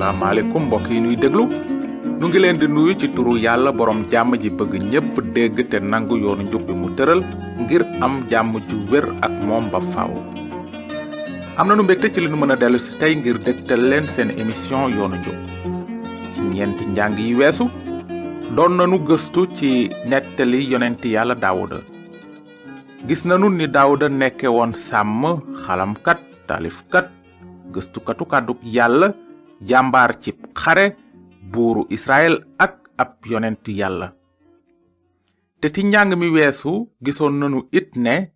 asalaamaaleykum mbokk yi ñuy déglu nu ngi leen di nuyu ci turu yàlla borom jàmm ji bëgg ñépp dégg te nangu yoonu njub bi mu tëral ngir am jàmm ju wér ak moom ba faaw. am na nu mbégte ci li nu mën a dellu si tey ngir dégtal leen seen émission yoonu njub. ci ñeenti njàng yi weesu doon nanu gëstu ci nettali yonenti yàlla Daawuda. gis nanu ni Daawuda nekke woon sàmm, xalamkat, taalifkat, gëstukatu kàddug yàlla, jàmbaar ci xare, buuru Israël ak ab yonentu yàlla. te ci njàng mi weesu gisoon nanu it ne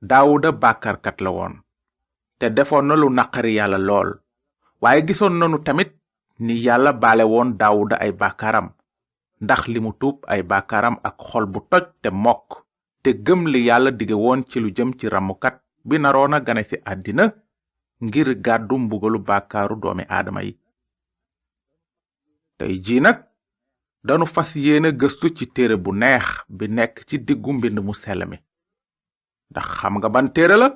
Daawuda bàkkarkat la woon te defoon na lu naqari yàlla lool, waaye gisoon nanu tamit ni yàlla baale woon Daawuda ay bàkkaaram ndax li mu tuub ay bàkkaaram ak xol bu toj te mokk te gëm li yàlla dige woon ci lu jëm ci ramukat bi naroona gane ci àddina ngir gàddu mbugalu bàkkaaru doomi aadama yi. tey jii nag danu fas yéene gëstu ci téere bu neex bi nekk ci diggu mbind mu sell mi. ndax xam nga ban téere la?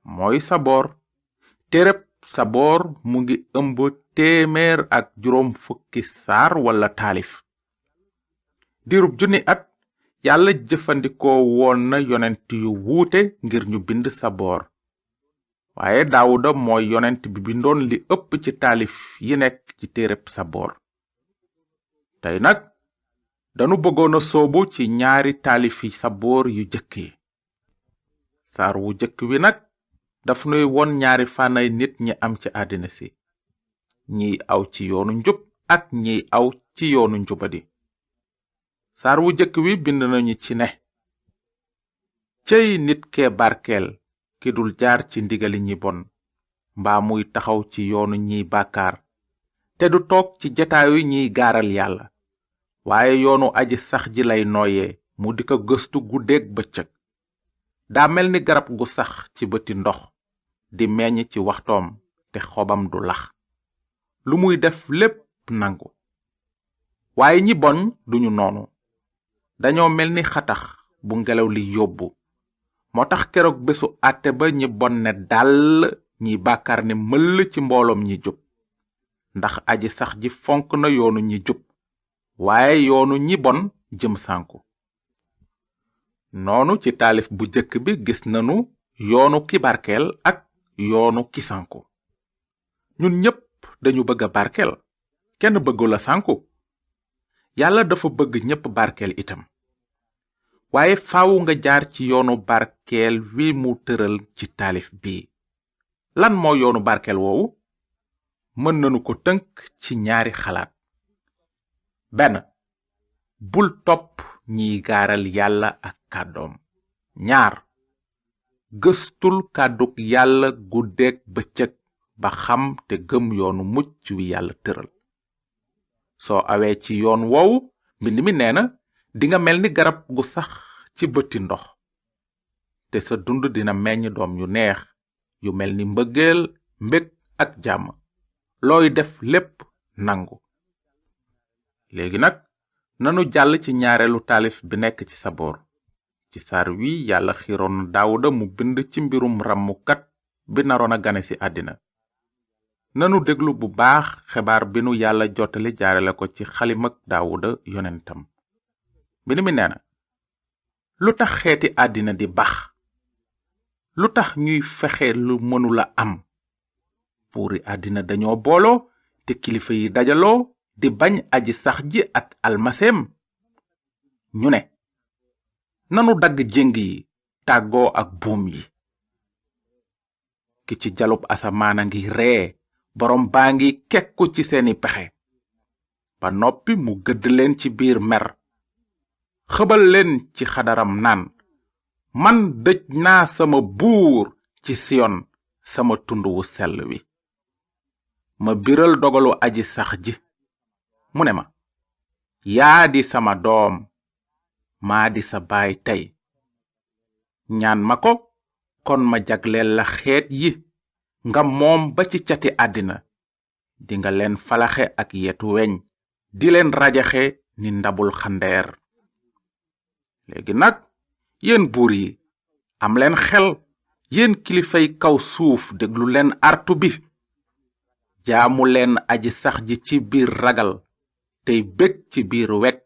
mooy saboor. téereb saboor mu ngi ëmb 150 saar wala taalif. diirub junni at yàlla jëfandikoo woon na yonent yu wuute ngir ñu bind saboor, waaye Daawuda mooy yonent bi bindoon li ëpp ci taalif yi nekk ci téereb saboor. tey nag danu bëggoon a soobu ci ñaari taalifi saboor yu jëkk yi. saar wu jëkk wi nag daf nuy won ñaari fànnay nit ñi am ci àddina si, ñiy aw ci yoonu njub ak ñiy aw ci yoonu njubadi. saar wu jëkk wi bind nañu ci ne, cey nit kee barkeel ki dul jaar ci ndigali ñi bon, mbaa muy taxaw ci yoonu ñiy bàkkaar, te du toog ci jataayu ñiy gaaral yàlla, waaye yoonu aji sax ji lay nooyee mu di ko gëstu guddeeg bëccëg. daa mel ni garab gu sax ci bëti ndox, di meññ ci waxtoom te xobam du lax, lu muy def lépp nangu. waaye ñi bon duñu noonu, dañoo mel ni xatax bu ngelaw li yóbbu. moo tax keroog bésu àtte ba ñi bon ne dàll, ñi bàkkaar ne mëll ci mbooloom ñi jub. ndax aji sax ji fonk na yoonu ñi jub, waaye yoonu ñi bon jëm sànku. noonu ci taalif bu jëkk bi gis nanu yoonu ki barkeel ak yoonu ki sànku. ñun ñépp dañu bëgg a barkeel, kenn bëggul a sànku. yàlla dafa bëgg ñépp barkeel itam, waaye faawu nga jaar ci yoonu barkeel wi mu tëral ci taalif bi. lan moo yoonu barkeel woowu? mën nanu ko tënk ci ñaari xalaat. benn, bul topp ñiy gaaral yàlla ak kàddoom. ñaar, gëstul kàddug yàlla guddeeg bëccëg ba xam te gëm yoonu mucc wi yàlla tëral. soo awee ci yoon woowu, mbind mi nee na dinga mel ni garab gu sax ci bëti ndox, te sa dund dina meññ doom yu neex yu mel ni mbëggeel, mbég ak jàmm. looy def lépp nangu. léegi nag nanu jàll ci ñaareelu taalif bi nekk ci saboor. ci saar wi yàlla xiroon na Daawuda mu bind ci mbirum ràmmukat bi naroon a gane ci àddina. nanu déglu bu baax xibaar bi nu yàlla jottali jaarale ko ci xalimak Daawuda yonentam. mbind mi nee na, lu tax xeeti àddina di bax? lu tax ñuy fexe lu mënula am? buuri àddina dañoo booloo te kilifa yi dajaloo di bañ aji sax ji ak almaseem. ñu ne, nanu dagg jéng yi tàggoo ak buum yi. ki ci jalub asamaana ngi ree, boroom baa ngi kekku ci seeni pexe. ba noppi mu gëdd leen ci biir mer, xëbal leen ci xadaram naan, man dëj naa sama buur ci Siyon, sama tund wu sell wi. ma biral dogalu aji sax ji, mu ne ma, yaa di sama doom, maa di sa baay tey. ñaan ma ko, kon ma jagleel la xeet yi, nga moom ba ci cati àddina. dinga leen falaxe ak yetu weñ, di leen rajaxe ni ndabul xandeer. léegi nag yéen buur yi, am leen xel, yéen kilifay kaw suuf déglu leen artu bi. jaamu leen aji sax ji ci biir ragal tey bég ci biir wekk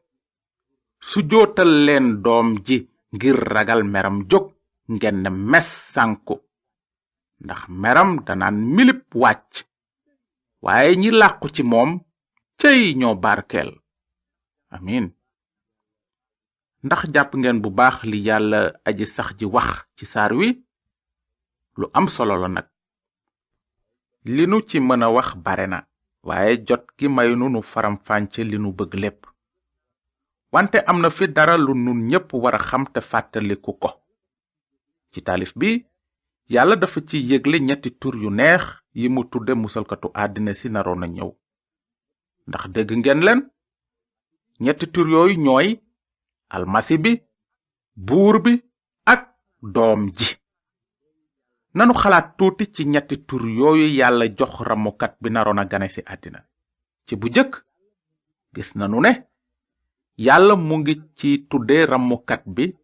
sujootal leen doom ji ngir ragal meram jóg ngeen ne mes sànku ndax meram danaan milip wàcc waaye ñi làqu ci moom cey ñoo barkeel amin ndax jàpp ngeen bu baax li yàlla aji sax ji wax ci saar wi lu am solo la nag li nu ci mën a wax bare na waaye jot gi maynu nu faram-fànce li nu bëgg lépp wante am na fi dara lu nun ñépp wara xam te fàttaliku ko ci taalif bi yàlla dafa ci yégle ñetti tur yu neex yi mu tudde musalkatu àddina si naroon a ñëw ndax dégg ngeen leen ñetti tur yooyu ñooy almasi bi buur bi ak doom ji nanu xalaat tuuti ci ñetti tur yooyu yàlla jox ramukat bi naroon a gane ci àddina ci bu jëkk gis nanu ne yàlla mu ngi ci tudde ramukat bi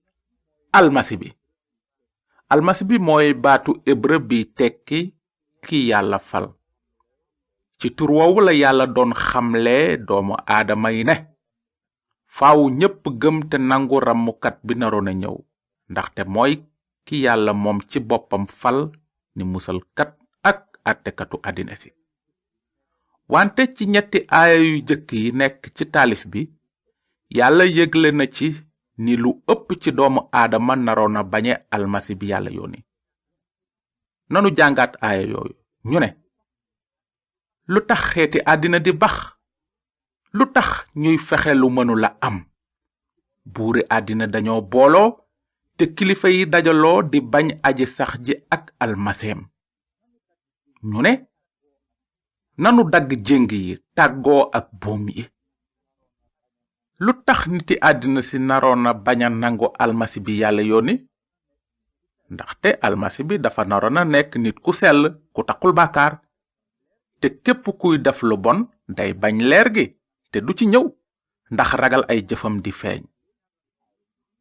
almasi bi mooy baatu hébreu bi tekki ki yàlla fal ci tur woowu la yàlla doon xamle doomu aadama yi ne faaw ñépp gëm te nangu ramukat bi naroon a ñëw ndaxte mooy ki yàlla moom ci boppam fal ni musalkat ak àttekatu àddina si wante ci ñetti aaya yu jëkk yi nekk ci taalif bi yàlla yëgle na ci ni lu ëpp ci doomu aadama naroon a bañe almasi bi yàlla yónni nanu jàngaat aaya yooyu ñu ne lu tax xeeti àddina di bax lu tax ñuy fexe lu mënula am buuri àddina dañoo booloo te kilifa yi dajaloo di bañ aji sax ji ak almaseem ñu ne nanu dagg jéng yi tàggoo ak buum yi lu tax niti àddina si naroon na bañ a nangu almasi bi yàlla yónni ndaxte almasi bi dafa naroon a nekk nit ku sell ku taxul bàkkaar te képp kuy def lu bon day bañ leer gi te du ci ñëw ndax ragal ay jëfam di feeñ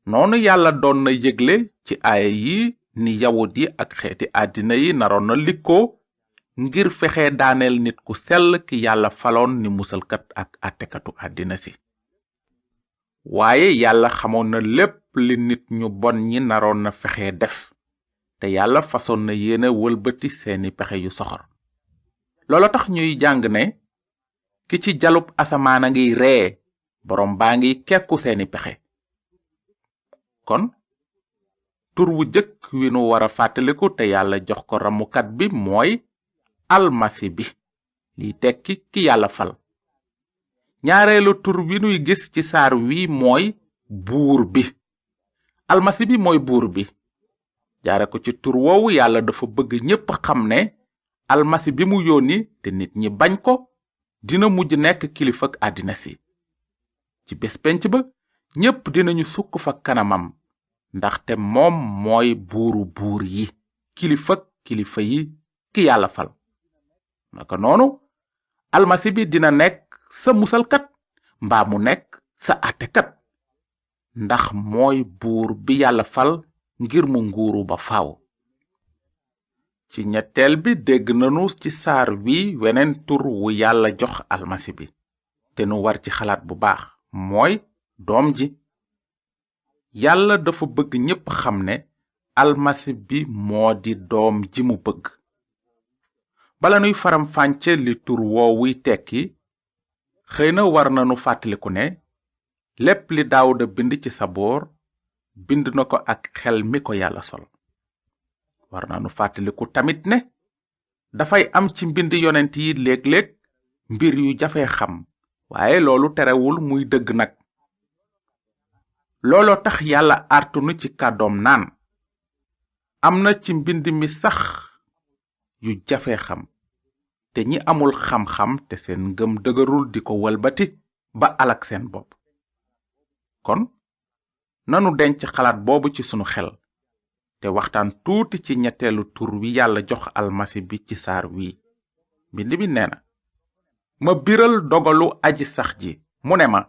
noonu yàlla doon na yëgle ci aaya yi ni yawut yi ak xeeti àddina yi naroon na likkoo ngir fexe daaneel nit ku sell ki yàlla faloon ni musalkat ak àttekatu àddina si waaye yàlla xamoon na lépp li nit ñu bon ñi naroon na fexe def te yàlla fasoon na yéene wëlbati seeni pexe yu soxor loolo tax ñuy jàng ne ki ci jalub asamaan a ngiy ree boroom baa ngi kekku seeni pexe kon tur wu jëkk wi nu wara fàttaliku te yàlla jox ko ramukat bi mooy almasi bi liy tekki ki yàlla fal ñaareelu tur wi nuy gis ci saar wi mooy buur bi almasi bi mooy buur bi jaare ko ci tur woowu yàlla dafa bëgg ñépp xam ne almasi bi mu yónni te nit ñi bañ ko dina mujj nekk kilifak àddina si ci bés penc ba ñépp dinañu sukk fa kanamam ndaxte moom mooy buuru buur yi kilifak kilifa yi ki yàlla fal naka noonu almasi bi dina nekk sa musalkat mbaa mu nekk sa àttekat ndax mooy buur bi yàlla fal ngir mu nguuru ba faaw ci ñetteel bi dégg nanu ci saar wi weneen tur wu yàlla jox almasi bi te nu war ci xalaat bu baax mooy doom ji yàlla dafa bëgg ñépp xam ne almasi bi moo di doom ji mu bëgg bala nuy faram-fànce li tur woowuy tekki xëy na war nanu fàttaliku ne lépp li daawuda bind ci saboor bind na ko ak xel mi ko yàlla sol war nanu fàttaliku tamit ne dafay am ci mbind yonent yi léeg-léeg mbir yu jafe xam waaye loolu terewul muy dëgg nag looloo tax yàlla artunu ci kàddoom naan am na ci mbind mi sax yu jafe xam te ñi amul xam-xam te seen ngëm dëgërul di ko walbati ba alak seen bopp kon nanu denc xalaat boobu ci sunu xel te waxtaan tuuti ci ñetteelu tur wi yàlla jox almasi bi ci saar wi mbind bi nee na ma biral dogalu aji sax ji mu ne ma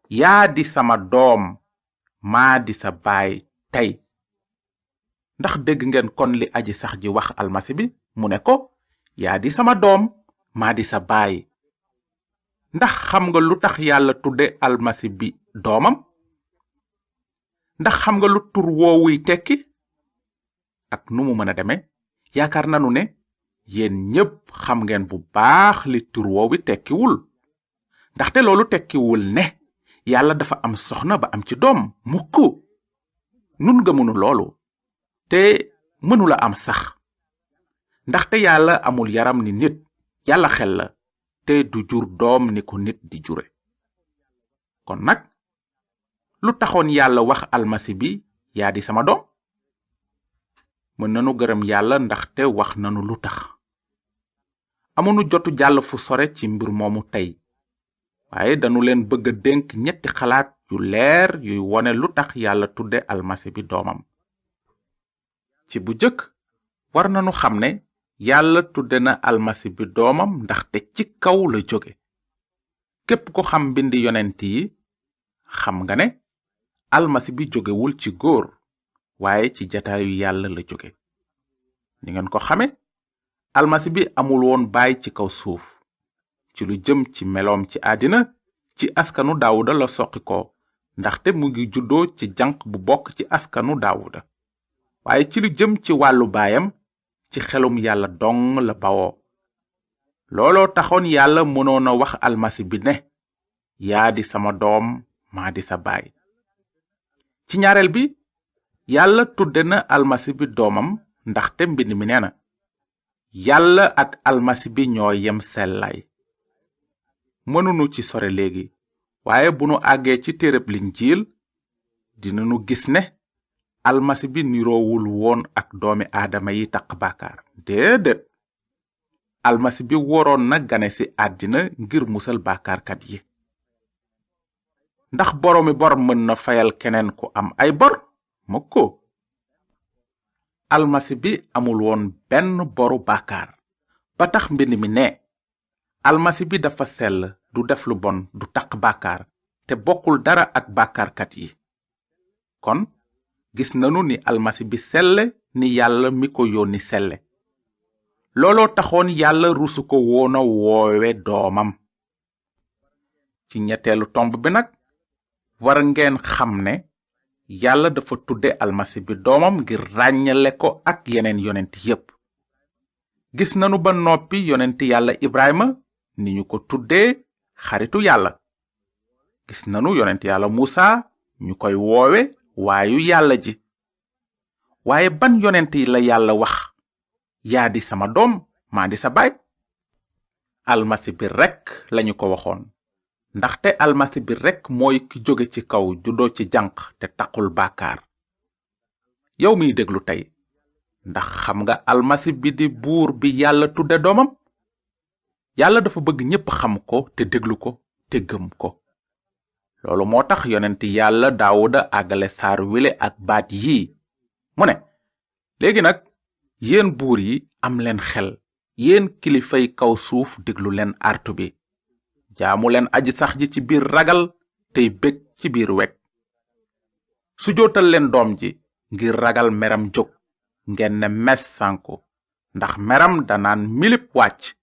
yaa di sama doom maa di sa baay tey ndax dégg ngeen kon li aji sax ji wax almasi bi mu ne ko yaa di sama doom maa di sa baay. ndax xam nga lu tax yàlla tudde almasi bi doomam? ndax xam nga lu tur woowuy tekki? ak nu mu mën a deme, yaakaar nanu ne yéen ñépp xam ngeen bu baax li tur woowi tekkiwul. ndaxte loolu tekkiwul ne yàlla dafa am soxna ba am ci doom. mukk nun gëmunu loolu, te mënula am sax. ndaxte yàlla amul yaram ni nit, yàlla xel la, te du jur doom ni ko nit di jure. kon nag lu taxoon yàlla wax almasi bi yaa di sama doom? mën nanu gërëm yàlla ndaxte wax nanu lu tax. amunu jotu jàll fu sore ci mbir moomu tey, waaye danu leen bëgg a dénk ñetti xalaat yu leer yuy wone lu tax yàlla tudde almasi bi doomam. ci bu jëkk, war nanu xam ne yàlla tudde na almasi bi doomam ndaxte ci kaw la jóge. képp ko xam mbindi yonent yi xam nga ne almasi bi jógewul ci góor, waaye ci jataayu yàlla la jóge. ni ngeen ko xame, almasi bi amul woon baay ci kaw suuf. ci lu jëm ci meloom ci àddina, ci askanu daawuda la soqi ko, ndaxte mu ngi juddoo ci janq bu bokk ci askanu daawuda. waaye ci lu jëm ci wàllu baayam, ci xelum yàlla dong la bawoo. looloo taxoon yàlla mënoon a wax almasi bi ne, yaa di sama doom, maa di sa baay. ci ñaareel bi, yàlla tudde na almasi bi doomam ndaxte mbind mi nee na, yàlla ak almasi bi ñoo yem sellaay. mënunu ci sore léegi, waaye bu nu àggee ci téereb linjiil dinanu gis ne almasi bi niroowul woon ak doomi aadama yi taq bàkkaar. déedéet, almasi bi waroon na gane ci àddina ngir musal bàkkaarkat yi. ndax boroomi bor mën na fayal keneen ku am ay bor? mukk. almasi bi amul woon benn boru bàkkaar, ba tax mbind mi ne, almasi bi dafa sell, du def lu bon, du taq bàkkaar, te bokkul dara ak bàkkaarkat yi. kon gis nanu ni almasi bi selle ni yàlla mi ko yónni selle. looloo taxoon yàlla rusu ko woona woowe doomam. ci ñetteelu tomb bi nag, war ngeen xam ne yàlla dafa tudde almasi bi doomam ngir ràññale ko ak yeneen yonent yépp. gis nanu ba noppi yonent yàlla Ibrahima ni ñu ko tuddee xaritu yàlla. gis nanu yonent yàlla Musa ñu koy woowe waayu yàlla ji. waaye ban yonent la yàlla wax, yaa di sama doom, maa di sa baay? almasi bi rekk lañu ko waxoon, ndaxte almasi bi rekk mooy ki jóge ci kaw juddoo ci janq te taqul bàkkaar. yow miy déglu tey, ndax xam nga almasi bi di buur bi yàlla tudde doomam? yàlla dafa bëgg ñépp xam ko te déglu ko te gëm ko. loolu moo tax yonent yàlla daawuda àggale saar wile ak baat yii. mu ne, léegi nag yéen buur yi am leen xel, yéen kilifay kaw suuf déglu leen artu bi. jaamu leen aji sax ji ci biir ragal tey bég ci biir weg. sujootal leen doom ji ngir ragal meram jóg, ngeen ne mes sànku, ndax meram danaan milip wàcc,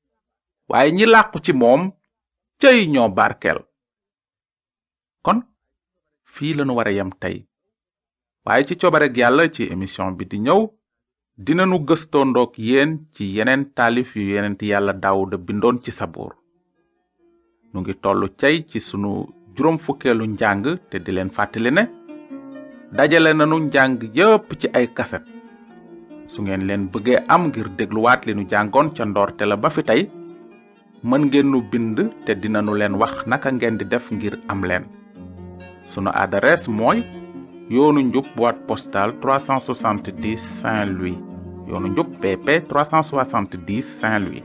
waaye ñi làqu ci moom cëy ñoo barkeel. kon fii lanu wara yem tey, waaye ci coobareg yàlla ci émission bi di ñëw dinanu gëstoondook yéen ci yeneen taalif yu yenent yàlla Daawuda bindoon ci sabuur. nu ngi tollu cey ci sunu juróom fukkeelu njàng, te di leen fàttali ne dajale nanu njàng yépp ci ay kaset. su ngeen leen bëggee am ngir dégluwaat li nu jàngoon ca ndoorte la ba fi tey, mën ngeen nu bind te dinanu leen wax naka ngeen di def ngir am leen. sunu adresse mooy yoonu njub boîte postale 370 Saint-Louis, yoonu njub BP 370 Saint-Louis.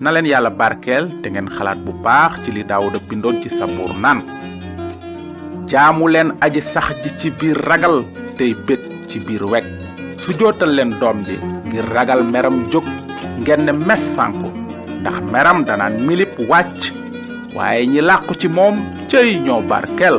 na leen yàlla barkeel te ngeen xalaat bu baax ci li Daawuda bindoon ci sabuur naan, jaamu leen aji sax ji ci biir ragal tey bég ci biir weg. sujootal leen doom ji ngir ragal meram jóg, ngeen ne mes sànku, ndax meram danaan milip wàcc, waaye ñi làqu ci moom cëy ñoo barkeel.